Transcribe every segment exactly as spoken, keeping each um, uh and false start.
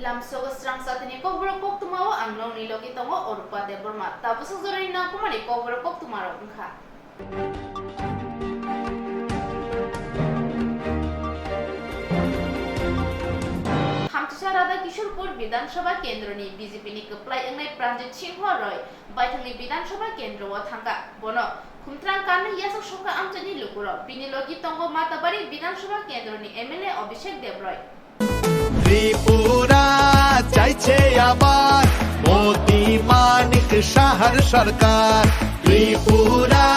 Lamsogo srang satini kokborok koktwmao ang nongni logi tongo Orupa Debbarma. Tabuk swk jorani nangkukmani kokborok koktwmarok wngkha. Thamchisa Radha Kishorpur Bidhan Sabha Kendroni B J P ni kwplai wngnai Pranjit Singha Roy baithangni Bidhan Sabha Kendro o thangkha. Bono khumtrang kanwi yachak sokha amchaini lukurok. Bini logi tongo Matabari Bidhan Sabha Kendroni M L A Abhishek Deb Roy. Tripura চাইছে আবার মোদি মানিক সাহার সরকার। ত্রিপুরা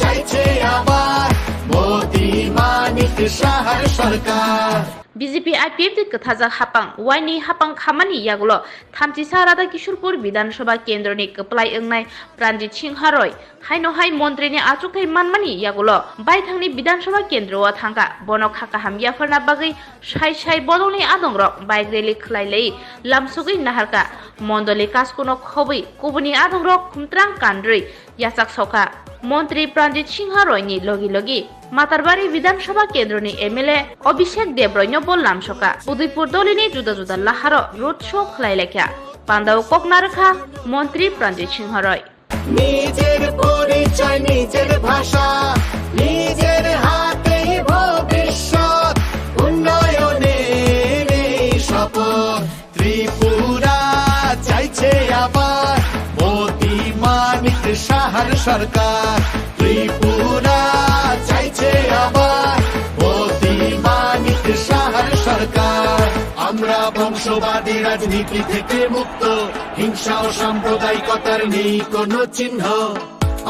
চাইছে আবার মোদি মানিক সাহার সরকার। B J P I P F T kwthajak hapang waini hapang khamani yagulo thamchisa Radha Kishorpur Bidhan Sabha Kendroni kwplai wngnai Pranjit Singha Roy haino hai montri ni achukthai manmani yagulo baithangni Bidhan Sabha Kendro o thangkha. Bono kha kaham yapharna bagwi sai sai bodolni adongrok bike rally khwlai lai lamsogwi naharkha. Mondoli kaskuno khobwi kubuni adongrok khumtrang kanrwi yachak sokha. Montri Pranjit Singha Roy ni logi logi Matarbari Bidhan Sabha Kendroni M L A Abhishek Deb Roy no bo lamsokha. Udaipur dolini juda juda laharo road show khwlai laikha. Pandao kok narwkha Montri Pranjit Singha Roy. নিজের পরিচয়, নিজের ভাষা, নিজের হাতেই ভবিষ্যৎ, উন্নয়নের এই শপথ। ত্রিপুরা চাইছে আবার মোদি মানিক সাহার সরকার। ত্রিপুরা চাইছে আবার মোদি মানিক সাহার সরকার। আমরা বংশবাদী রাজনীতি থেকে মুক্ত, হিংসা ও সাম্প্রদায়িকতার নেই কোনো চিহ্ন।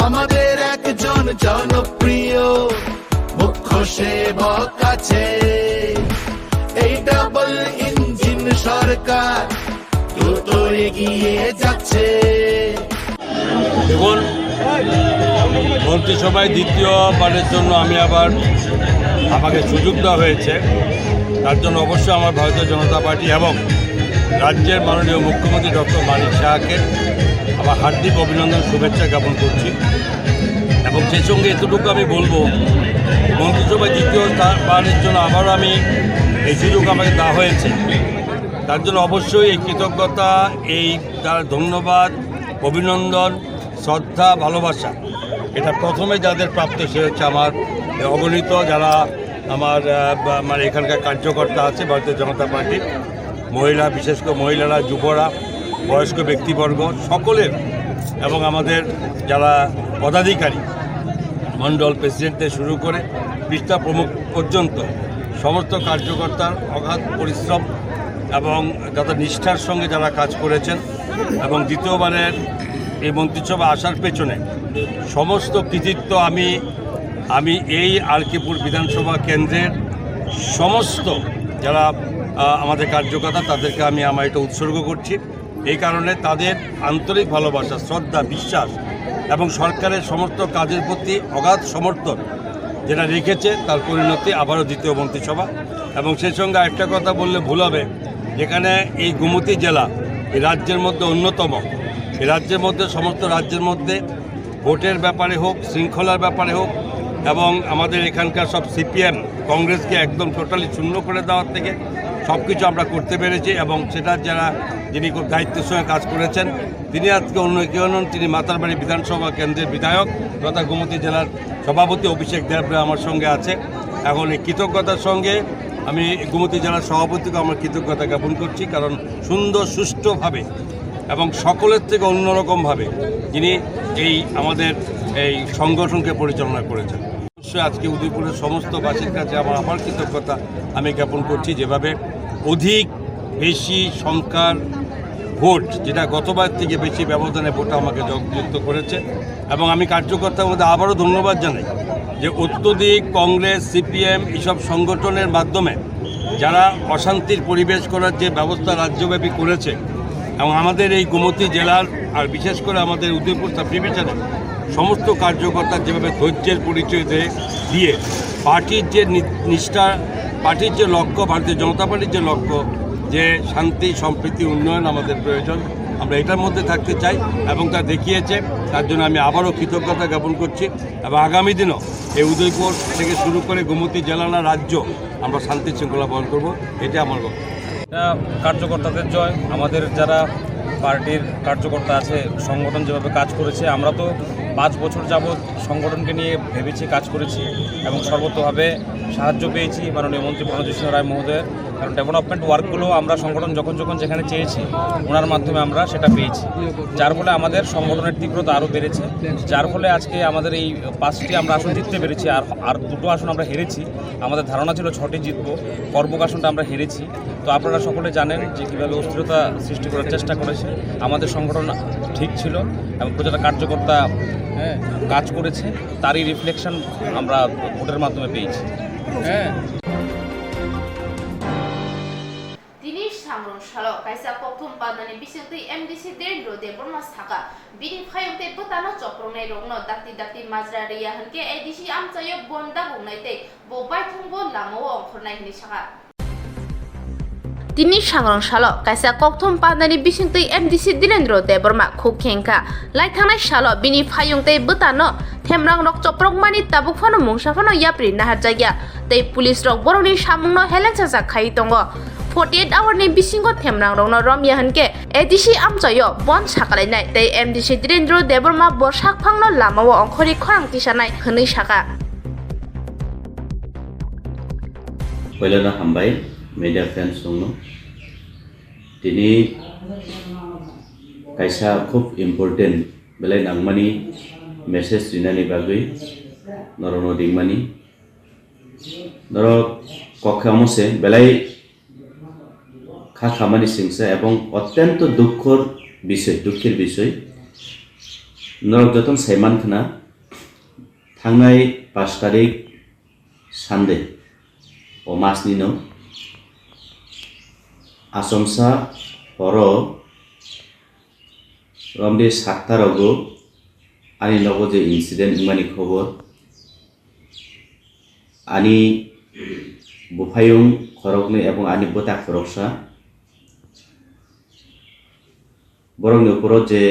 আমাদের একজন জনপ্রিয় মুখ্য সেবক আছে। এই ডাবল ইঞ্জিন সরকার দ্রুত এগিয়ে যাচ্ছে। দেখুন, মন্ত্রিসভায় দ্বিতীয়বারের জন্য আমি আবার আমাকে সুযোগ দেওয়া হয়েছে। তার জন্য অবশ্যই আমার ভারতীয় জনতা পার্টি এবং রাজ্যের মাননীয় মুখ্যমন্ত্রী ডক্টর মানিক সাহাকে আমার হার্দিক অভিনন্দন, শুভেচ্ছা জ্ঞাপন করছি। এবং সেই সঙ্গে এতটুকু আমি বলবো, মন্ত্রিসভায় দ্বিতীয় তা-, বারের জন্য আবারও আমি এই সুযোগ আমাকে দেওয়া হয়েছে, তার জন্য অবশ্যই এই কৃতজ্ঞতা, এই তার ধন্যবাদ, অভিনন্দন, শ্রদ্ধা, ভালোবাসা, এটা প্রথমে যাদের প্রাপ্ত, সে হচ্ছে আমার অগণিত যারা আমার, আহ, বা-, মানে এখানকার কার্যকর্তা আছে ভারতীয় জনতা পার্টির, মহিলা, বিশেষ করে মহিলারা, যুবরা, বয়স্ক ব্যক্তিবর্গ সকলের এবং আমাদের যারা পদাধিকারী, মণ্ডল প্রেসিডেন্ট থেকে শুরু করে পৃষ্ঠা প্রমুখ পর্যন্ত সমস্ত কার্যকর্তার অগাধ পরিশ্রম এবং যত নিষ্ঠার সঙ্গে যারা কাজ করেছেন এবং দ্বিতীয়বারের এই মন্ত্রিসভা আসার পেছনে সমস্ত কৃতিত্ব আমি, আমি এই আর কে পুর বিধানসভা কেন্দ্রের সমস্ত যারা, আহ, আমাদের কার্যকর্তা, তাদেরকে আমি আমার এটা উৎসর্গ করছি। এই কারণে তাদের আন্তরিক ভালোবাসা, শ্রদ্ধা, বিশ্বাস এবং সরকারের সমস্ত কাজের প্রতি অগাধ সমর্থন যেটা রেখেছে, তার পরিণতি আবারও দ্বিতীয় মন্ত্রিসভা। এবং সেই সঙ্গে একটা কথা বললে ভুল হবে, যেখানে এই গোমতী জেলা এই রাজ্যের মধ্যে অন্যতম, এই রাজ্যের মধ্যে, সমস্ত রাজ্যের মধ্যে ভোটের ব্যাপারে হোক, শৃঙ্খলার ব্যাপারে হোক, এবং আমাদের এখানকার সব সিপিএম, কংগ্রেসকে একদম টোটালি শূন্য করে দেওয়ার থেকে সব কিছু আমরা করতে পেরেছি। এবং সেটা যারা, যিনি খুব দায়িত্বের সঙ্গে কাজ করেছেন, তিনি আজকে অন্য কেউ নন, তিনি মাতারবাড়ি বিধানসভা কেন্দ্রের বিধায়ক তথা গোমতী জেলার সভাপতি অভিষেক দেব রায় আমার সঙ্গে আছে। এখন এই কৃতজ্ঞতার সঙ্গে আমি গোমতী জেলার সভাপতিকে আমার কৃতজ্ঞতা জ্ঞাপন করছি, কারণ সুন্দর সুষ্ঠুভাবে এবং সকলের থেকে অন্যরকমভাবে যিনি এই আমাদের এই সংগঠনকে পরিচালনা করেছেন। অবশ্যই আজকে উদয়পুরের সমস্ত বাসীর কাছে আমার আবার কৃতজ্ঞতা আমি জ্ঞাপন করছি, যেভাবে অধিক বেশি সংখ্যার ভোট, যেটা গতবার থেকে বেশি ব্যবধানে ভোট আমাকে জয়যুক্ত করেছে। এবং আমি কার্যকর্তার মধ্যে আবারও ধন্যবাদ জানাই যে অত্যধিক কংগ্রেস, সিপিএম এইসব সংগঠনের মাধ্যমে যারা অশান্তির পরিবেশ করার যে ব্যবস্থা রাজ্যব্যাপী করেছে এবং আমাদের এই গোমতী জেলার আর বিশেষ করে আমাদের উদয়পুর সাব ডিভিশনের সমস্ত কার্যকর্তা যেভাবে ধৈর্যের পরিচয় দে-, দিয়ে পার্টির যে নি-, নিষ্ঠা, পার্টির যে লক্ষ্য, ভারতীয় জনতা পার্টির যে লক্ষ্য, যে শান্তি, সম্প্রীতি, উন্নয়ন আমাদের প্রয়োজন, আমরা এটার মধ্যে থাকতে চাই এবং তা দেখিয়েছে, তার জন্য আমি আবারও কৃতজ্ঞতা জ্ঞাপন করছি। এবং আগামী দিনও এই উদয়পুর থেকে শুরু করে গোমতী জেলা না রাজ্য আমরা শান্তি শৃঙ্খলা বহন করব, এটা আমার বক্তব্য। কার্যকর্তাদের জয়। আমাদের যারা পার্টির কার্যকর্তা আছে, সংগঠন যেভাবে কাজ করেছে, আমরা তো পাঁচ বছর যাবৎ সংগঠনকে নিয়ে ভেবেছি, কাজ করেছি এবং সর্বতোভাবে সাহায্য পেয়েছি মাননীয় মন্ত্রী প্রণজিৎ সিংহ রায় মহোদয়ের। কারণ ডেভেলপমেন্ট ওয়ার্কগুলো আমরা সংগঠন যখন যখন যেখানে চেয়েছি, ওনার মাধ্যমে আমরা সেটা পেয়েছি, যার ফলে আমাদের সংগঠনের তীব্রতা আরও বেড়েছে, যার ফলে আজকে আমাদের এই পাঁচটি আমরা আসন জিততে পেরেছি, আর আর দুটো আসন আমরা হেরেছি। আমাদের ধারণা ছিল ছটি জিতবো, করবুক আসনটা আমরা হেরেছি। তো আপনারা সকলে জানেন যে কীভাবে অস্থিরতা সৃষ্টি করার চেষ্টা করেছে। আমাদের সংগঠন ঠিক ছিল এবং প্রতিটা কার্যকর্তা, হ্যাঁ, কাজ করেছে, তারই রিফ্লেকশন আমরা ভোটের মাধ্যমে পেয়েছি। হ্যাঁ। Tini sangrong salo kaisa kokthum palnani bisingtwi M D C Direndra Debbarma saka, bini phayung tei bwtano choprongnai rokno dakti dakti majra riya hwnkhe A D C amchaio bon dagungnai tei bo baithangbo lamao ongkhornai hwnwi saka. Tini sangrong salo kaisa kokthum palnani bisingtwi M D C Direndra Debbarma khuk khengkha. Laithangnai salo bini phayung tei bwtano themrangrok choprokmani tabuk phano mungsa phano yapri naharjakya tei police rok borokni samungno helensajak khai tongo. Forty eight hour ni bisingo themrangrokno romya hwnkhe A D C amchaio bon sakalainai tei M D C Direndra Debbarma bo sakphangno lamao ongkhorwi khorang tisanai hwnwi saka. Poilano hambai media friends rokno. Tini kaisa khub important belai nangmani message rinani bagwi norokno ringmani. Norok kok khe omo se belai kha khamani singsa ebong otyonto dukkhor bisoi, dukkhir bisoi. Norok jotono sai mankhna, thangnai pash tarik Sunday o masnino achomsa horo romdi satta rogo ani nogo je incident wngmani khobor, ani buphayung khoroknwi ebong ani bwta khoroksa, borokni uphoro je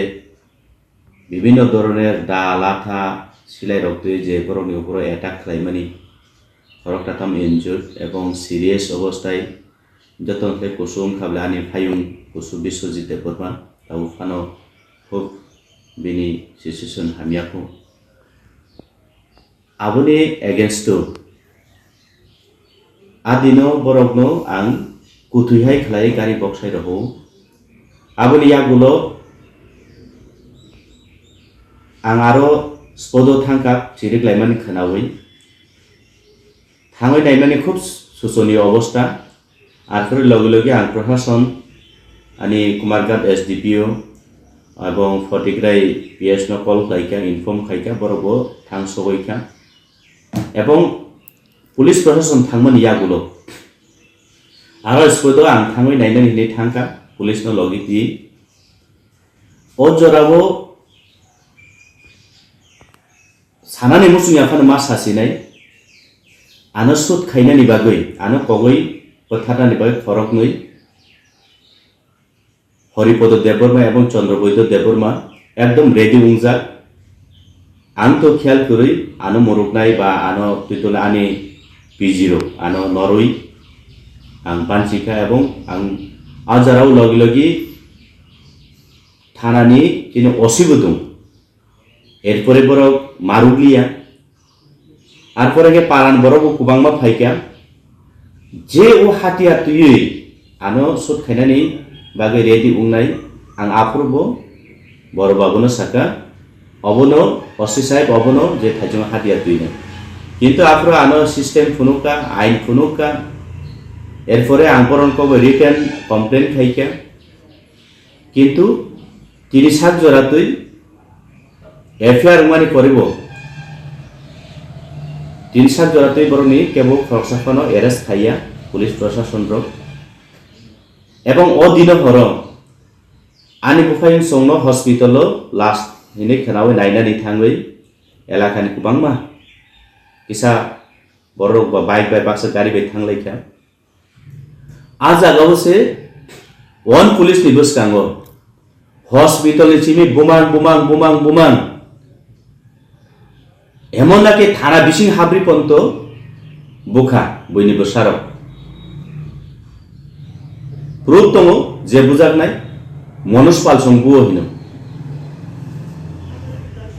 bibhinno dhoroner da, latha, silai rok twi je borokni uphoro attack khlaimani, khoroksa tam injured ebong serious obostai jotono khe kusu wngkha bwle ani phayung kusu Biswajit Debbarma, tabuk phano khub bini situation hamya kho. Aboni against o a dino borokno ang kutui hai khlai gari boksai roho. Aboni yagulo ang aro spodo thangkha chirik laimani khwnaui. Thangwi naimani khub sochoniyo obostha. Arpore logi logi ang Prashason, ani Kumarghat S D P O ebong Photigrai P S no call khlaikha, inform khaikha, borok bo thang sogwi kha. Ebong police Prashason thangmani yagulo aro spodo ang thangwi nainani hinwi thangkha, police no logi twi. O jorao sanani muchungya phano ma sasinai, ano shoot khainani bagwi, ano kogwi bwtharnani bagwi khoroknwi Haripada Debbarma ebong Chandra Baidya Debbarma ekdom ready wngjak. Ang to khiyal kwrwi ano muruknai ba ano twi tole ani P G rok ano norwi ang banchikha ebong ang a jorao logi logi thanani chini O C bo tongo. Erpore borok marukliya. Arpore khe paran borok bo kwbangma phaikha. Je o hatiya twiwi ano shoot khainani bagwi ready wngnai ang aphuru bo borok babuno sakha, obono O C sahib obono je thaichung hatiya twinai. Kintu aphuru ano system phunukha, ain phunukha. Erpore ang borokno written complaint khaikha. Kintu tini sak jora twi F I R wngmani poribo tini sak jora twi borokni kebo khoroksa phano arrest khaiya police Prashason rok. Ebong o dino horo ani buphayung songno hospital o last hinwi khwnawi nainani thangwi elakani kwbangma kisa borok ba bike bai baksa gari bai thanglaikha. A jagao se one police ni bwskango hospital ni simi bumang bumang bumang bumang emon naki thana bising habri ponto bukha buini bwsarok. Proof tongo je bujaknai Manoj Palsong buo hino.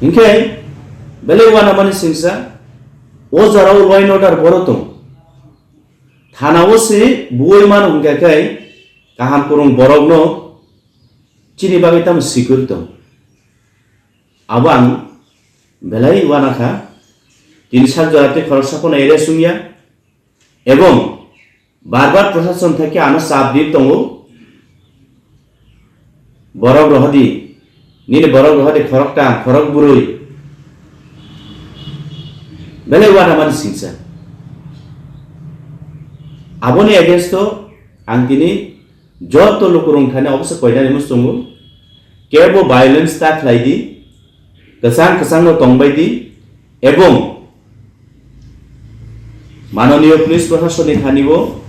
Hinkhe belai uanamani singsa o jorao law and order borok tongo. Thana o se buoi mano hinkhe khai kaham kwrwng borokno chini bagwi tamo secure tong. Abo ang belai uanakha. Tini sak jora tei khoroksa phano arrest wngya. Ebong bar bar prosason thai khe ano chap di tongo. Borok rohodi, nini borok rohodi khoroktam, khorok bwrwi. Belai uanamani singsa. Aboni against o ang tini joto lukurok thani obosa koinani muchungo. Kebo violence ta khlai di, kwchang kwchangno tongbai di, ebong manoniyo police proshasonni thanibo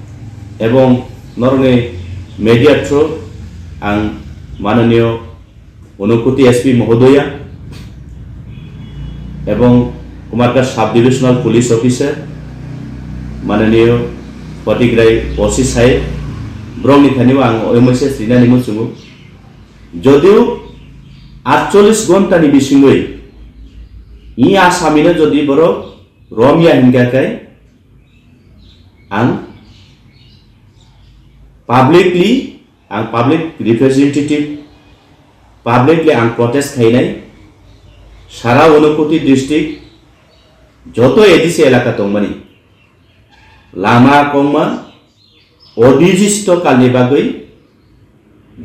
ebong norokni media through ang manoniyo Unakoti S P mohodoya ebong Kumarghat sub divisional police officer manoniyo Patikrai O C sahib borokni thanibo ang message rinani muchungo. Jodio atchollis ghonta ni bisingwi i asamino jodi borok romya hinkha khe ang publicly, ang public representative, publicly ang protest khainai. Sara Unakoti district joto A D C elaka tongmani lama kongma O D G sito kalni bagwi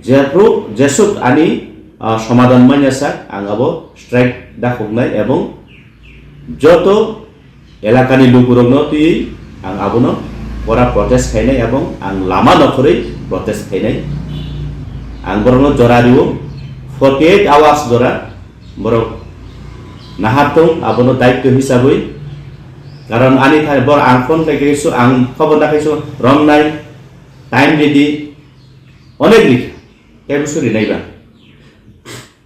jephru jesuk ani, ah, somadhan manya sak ang abo strike dakhuknai ebong joto elakani lukurokno twiwi ang abono pora protest khainai ebong ang lama nokhorwi protest khainai. Ang borokno jora rio, forty eight hours jora. Borok nahartung abono daityo hisabwi, karon ani thani bor ang phone khai kaisu, ang khobor da kaisu, romnai, time ridi, onek rikha, kaibo suri naiba.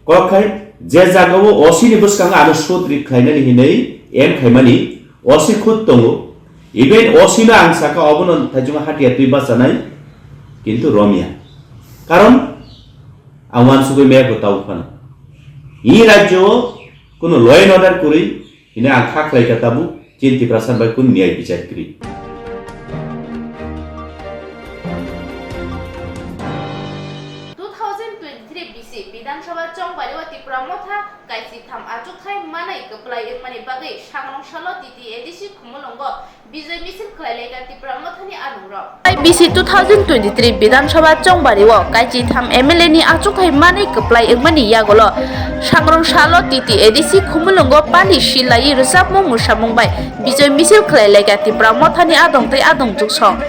Kok khai je jagao O C ni bwskango ano sud rik khlainani hinwi em khaimani O C khud tongo. Even O C no ang saka obono thaichungo hatiya twi bachanai, kintu romya. Karon ang uansugwi maya bo tabuk phano. I rajyo o kuno law and order kwrwi hino ang kha khlai kha tabuk, chini Tiprasa bai kun niyai bichar kwrwi. Two thousand twenty-three bisi Bidhan Sabha chongbari o Tipra Motha kaisi tham achukthai manai kwplai wngmani bagwi sangrong salo T T A D C Khumulwngo Bijoy misil khlai laikha Tipra Mothani adongrok. Bisi two thousand twenty-three Bidhan Sabha chongbari o kaisi tham M L A ni achukthai manwi kwplai wngmani yagulo sangrong salo T T A D C Khumulwngo pali silai rwchapmung mwsamung bai Bijoy misil khlai laikha Tipra Mothani adong tei adong chuksong.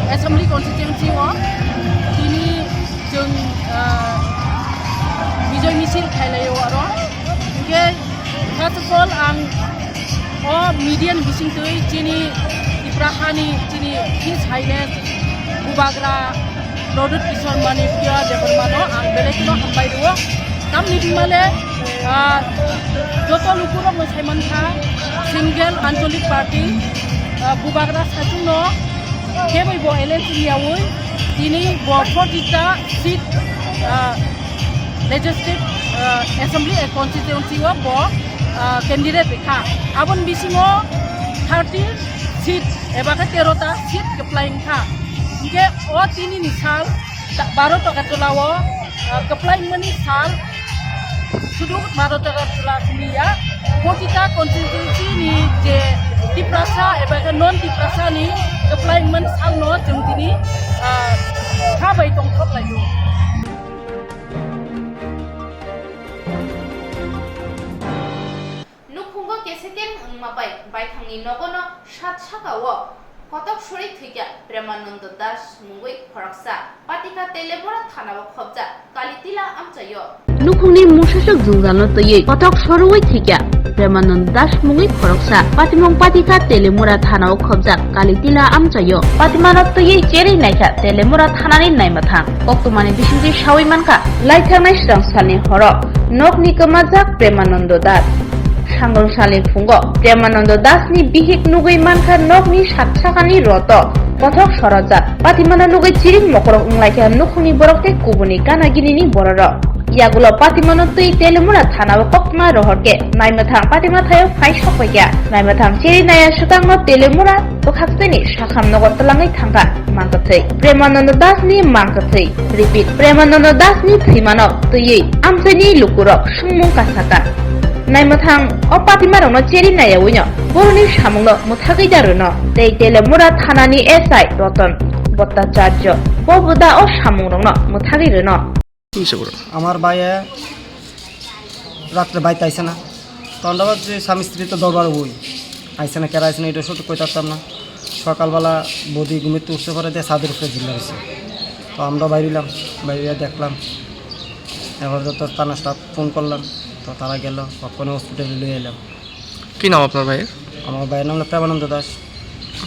Assembly constituency o tini chwng, ah, Bijoy misil khailai o aro. Hinkhe first of all ang o media ni bisingtwi chini Tipra hani chini His Highness Bubagra Pradyut Kishore Manikiya Debbarma no ang belai kheno hambai rwo. Tamni himale, ah, joto lukurok no saimankha single Anchalik party, ah, Bubagra sachung no keboi bo alliance wngyaui tini bo forty ta seat, ah, legislative, ah, assembly constituency o bo, ah, candidate rikha. Aboni bisingo thirty seat eba khe tero ta seat kwplai wngkha. Hinkhe o tini ni sal ta-, baro Agartala o, ah, kwplai wngmani sal sudu baro Agartala simi ya, forty ta constituency ni je Tiprasa eba khe non Tiprasa ni kwplai wngmani sal no chwng tini, ah, kha bai tongthok lai o. Nukhungo kesekeng wngma bai baithangni nogono sat saka-o Kotok sorwi thwikha Premananda Das mungwi khoroksa, Patika Telemura thanao khobjak Kalitila amchaio. Nukhungni musaswk jwngjalno twiwi kotok sorwi thwikha Premananda Das mungwi khoroksa, patimung Patika Telemura thanao khobjak Kalitila amchaio. Patimano twiwi cherwi naikha Telemura thanani naimwthang. Koktwmani bisingtwi sawi mankha, laithangnai swrang salni horo nokni kwmajak Premananda Das. Sangwrwng salni phungo Premananda Dasni bihik nugwi mankha nokni sat sakani roto kothok sorajak. Patimano nugwi chiring mokorok wnglaikha nukhungni borok tei kubuni gana ginini bororok. Yagulo patimano twi Telemura thanao koktwma rohorkhe naimwthang patima thaio phai sokpaikha. Naimwthang cheri naiya swkangno Telemura bwkhakseni sakham nogo twlangwi thangkha mangkwthwi. Premananda Dasni mangkwthwi. Repeat, Premananda Dasni thwimano twiwi amchaini lukurok swngmung kasaka. Naimwthang o patimarokno cheri naiyawino boroni samungno mwthagwi da rwno tei Telemura thanani S I Roton Bhattacharya bo bwda o samungrokno mwthagwi rwno. আমার ভাইয়ে রাত্রে বাড়িতে আইসে না, তো আমরা ভাবছি স্বামী স্ত্রী তো দরবার বই আইসে না, কেরা আইসে না, এটা সঠিক কইতে পারতাম না। সকালবেলা বৌদি ঘুমিতে উঠতে পারে দিয়ে ছাদের উপরে ঝুলে রয়েছে। তো আমরা বাইরিলাম, বাইরে দেখলাম, এবার তো তার থানা স্টাফ ফোন করলাম, তো তারা গেল, ওখানে হসপিটালে নিয়ে এলাম। কি নাম আপনার ভাইয়ের? আমার ভাইয়ের নাম হলো প্রেমানন্দ দাস।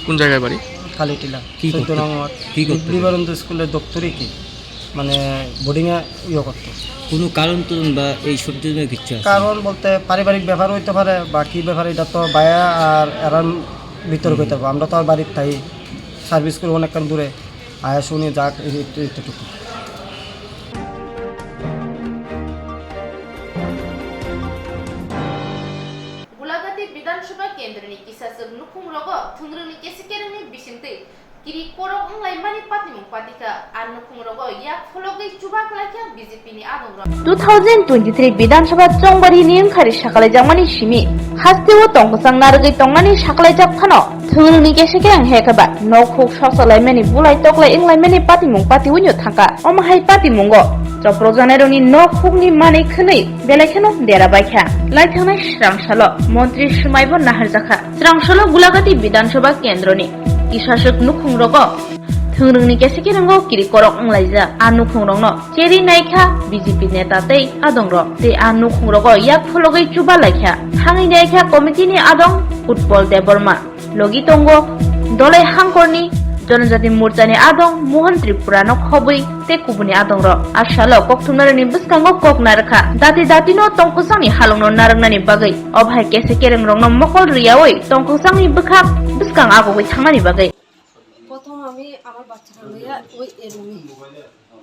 কোন জায়গায় বাড়ি? কালীটিলা, কি চোদ্দ করতো? নং ওয়ার্ড। কি করতো? বিবেকানন্দ স্কুলের দপ্তরে কি, মানে, বোর্ডিংয়ে ইয়ে করতো। কোনো কারণ তো বা এই সব জন্য কিচ্ছু আছে? কারণ বলতে পারিবারিক ব্যাপার হইতে পারে, বা কি ব্যাপার, এটা তো ভাইয়া আর এরার ভিতরে হইতে পারে। আমরা তো আর বাড়ির তাই সার্ভিস করি অনেকক্ষণ দূরে, আয়া শুনি যাক, এই, এই, এইটুকু। Gulagati Bidhan Sabha Kendroni kisaswk nukhungrogo thwngrwngni kesekerengni bisingtwi kiri korok wnglaimani patimung patikha. A nukhungrogo yak phologwi chubaklaikha B J P ni adongrok. Two thousand twenty-three Bidhan Sabha chongbarini wngkhari sakalaijak mani simi hasteo tongkwchang narwgwi tongnani sakalaijak phano thwngrwngni kesekereng hekhe ba nok huk soksalaimani bulai toklai wnglaimani patimung patiwino thangkha. Omo hai patimungo chopropjanairokni nok hukni manwi khwnwi belai kheno dera baikha. Laithangnai swrangsalo montri swmaibo naharjakha. Swrangsalo Gulagati Bidhan Sabha Kendroni kisaswk nukhungrogo thwngrwngni kesekerengo kiri korok wnglaijak. A nukhungrokno cheri naikha B J P neta tei adongrok tei a nukhungrogo yak phologwi chubalaikha. Thangwi naikha committee ni adong Utpal Debbarma. Logi tongo Dolai Hangkorni Jonojati Morchani adong Mohan Tripurano khobwi tei kubuni adongrok. A salo kokthumnarokni bwskango kok narwkha. Dati datino tongkwchangni halongno narwknani bagwi. Obo hai kesekerengrokno mokol rwyawi tongkwchangni bwkhak bwskang agogwi thangnani bagwi. প্রথম আমি আমার বাচ্চাটা লইয়া ওই এরুমে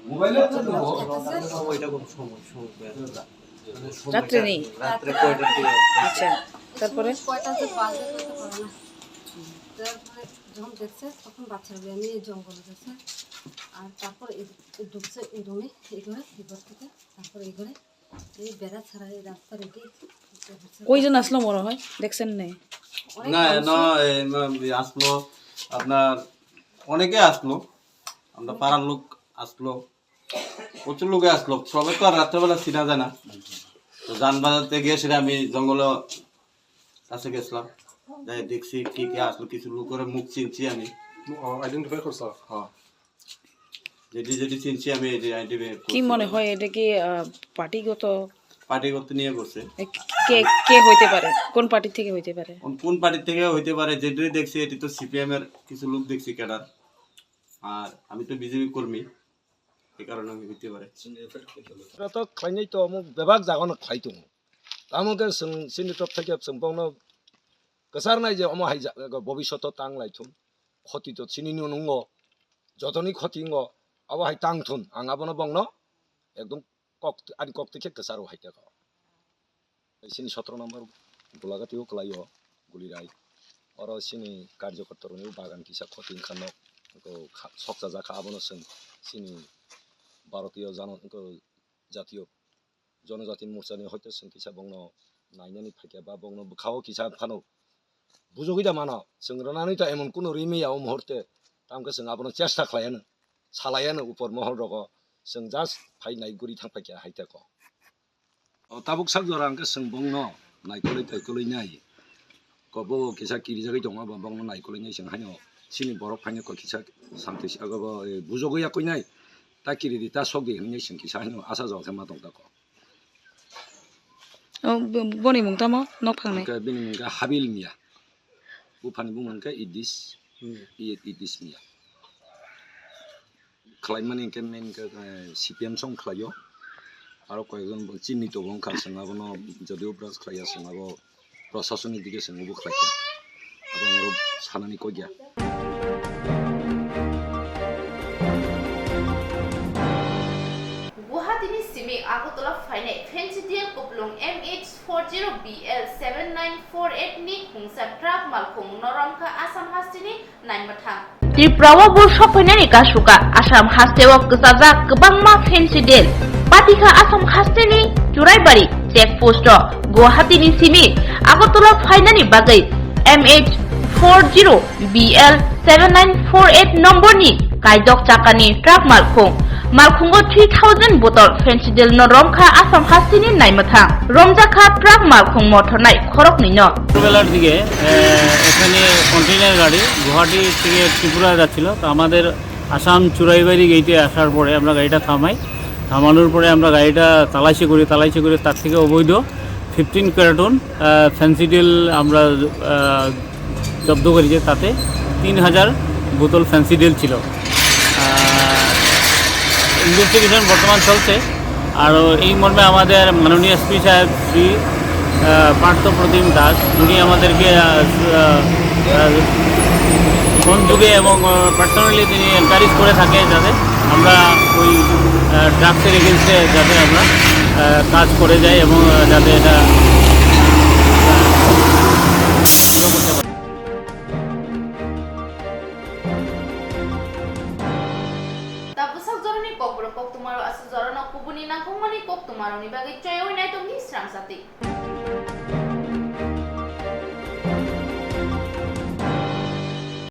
মোবাইলে তো দেবো। রাত্রে নেই? রাত্রে কয়টার দিকে? আচ্ছা, তারপরে? কয়টা যে বাজে, কয়টা করে না। তারপরে যখন দেখছে, তখন বাচ্চাগুলো আমি এই জঙ্গলে গেছে। আর তারপর এই, এই ঢুকছে এই রুমে, এই ঘরে, এই ঘর থেকে, তারপর এই ঘরে, এই বেড়া ছাড়া এই রাস্তা রেডি। কয়জন আসলো মনে হয়? দেখছেন নাই? অনেক না, মানুষ। না, এই, না, এই আসলো, আপনার অনেকে আসলো, আমরা পাড়ার লোক আসলো, প্রচুর লোকে আসলো, সবাই তো আর রাত্রেবেলা চিনা যায় না। তো যান বাজাতে গিয়ে সেটা আমি জঙ্গল কাছে গেছিলাম, যাই দেখছি কে কে আসলো, কিছু লোকের মুখ চিনছি আমি। আইডেন্টিফাই করছো? হ্যাঁ, যেটি যেটি চিনছি আমি এই যে আইডেন্টিফাই কি করছি। মনে হয় এটা কি, আহ, পার্টিগত? পার্টিগত নিয়ে করছে। এ, কে, কে হইতে পারে? কোন পার্টি থেকে হইতে পারে? কোন, কোন পার্টি থেকে হইতে পারে? যেটি দেখছি এটি তো সিপিএম এর কিছু লোক দেখছি ক্যাডার, আর আমি তো বিজেপি কর্মী, এই কারণে হইতে পারে। Oro to khlainai to omo bebak jaga no khlai tongo. Tamo khe chwng chini top thai khe chwng bongno kwchar nai je omo hai ja-, bobishoto tang lai thung. Khoti to chini no nungo. Jotoni khoti wngo. Abo hai tang thun. Ang abono bongno ekdom kok, ani kok twi khe kwcharo hai khe ko. Chini sotro number Gulagati o kwlai o Gulirai. Oro chini karjokorta rokni bagan kisa khoti wngkha nok. Wngkha kha-, sokchajak kha abono chwng chini Bharatiyo jano-, wngkha jatiyo Jonojati Morchani hoito chwng kisa bongno nainani phaikha ba bongno bwkhao kisa phano bujogwi da mano. Chwng rwnani to emon kuno ri maya o muhurte, tamkhe chwng abono chesta khlaiano, salaiano upor mohol rogo, chwng just phai nai guri thang phaikha hai tei ko. O tabuk sak jora hwnkhe chwng bongno naikolwi toikolwi nai. Kobo kisa kirijagwi tongo, bo bongno naikolwi nai chwng haino Chini borok phaina kok kisa samtwi si abo bo, eh, bujogwi yakwi nai. Ta kiri di, ta sok di hinwi sing kisa hino asa jok khe ma tong tako. O, bo-, boni mung tamo nok phang ni? Hwnkhe bini mung khe Habil Mia. Buphani bumung khe Idis. Hmm. I-, Idis Mia. Khlaimani hwnkhe main khe, eh, C P M song khlaio. Aro koyekjon bo chini tongo wngkha, chwng abono jodio brush khlaiya, chwng abo proshasoni dige chwng obo khlaikha. Abo ang oro sanani kok ya. Guwahati ni simi Agartala phainai Fancy Deal kuplung M H four zero B L seven nine four eight ni khungsa truck malkhung no romkha Assam hasteni naimwthang. Tripura o bo sokphainani kasuka Assam hasteo kwchajak kwbangma Fancy Deal. Patikha Assam hasteni Churaibari check post o Guwahati ni simi Agartala phainani bagwi M H four zero B L seven nine four eight number ni kaidok chakani truck malkhung. Malkhungo three thousand botol Fancy Deal no romkha Assam hasteni naimwthang. Romjakha truck malkhung mothornai khoroknwi no. ভোরবেলার দিকে, আহ, এখানে কন্টেইনার গাড়ি গুয়াহাটি থেকে ত্রিপুরা যাচ্ছিল। তো আমাদের আসাম চুরাইবাড়ি গেটে আসার পরে আমরা গাড়িটা থামাই। থামানোর পরে আমরা গাড়িটা তালাশি করি, তালাশি করে তার থেকে অবৈধ ফিফটিন কার্টন, আহ, ফ্যান্সি ডিল আমরা, আহ, জব্দ করেছে, তাতে তিন হাজার বোতল ফ্যান্সি ডিল ছিল। আহ, ইনভেস্টিগেশন বর্তমান চলছে। আর এই মর্মে আমাদের মাননীয় এসপি সাহেব শ্রী, আহ, পার্থ প্রতিম দাস, উনি আমাদেরকে, আহ, আহ, আহ, ফোন যুগে এবং, আহ, পার্সোনালি তিনি এনকারেজ করে থাকে যাতে আমরা ওই, আহ, ড্রাগসের এগেনস্টে যাতে আমরা, আহ, কাজ করে যাই এবং, আহ, যাতে এটা, আহ, বন্ধ করতে পারি। Tabuk sak jorani kokborok koktwmaro aswk jorano kubuni nangkukmani koktwmarokni bagwi choywi naitokni srang sati.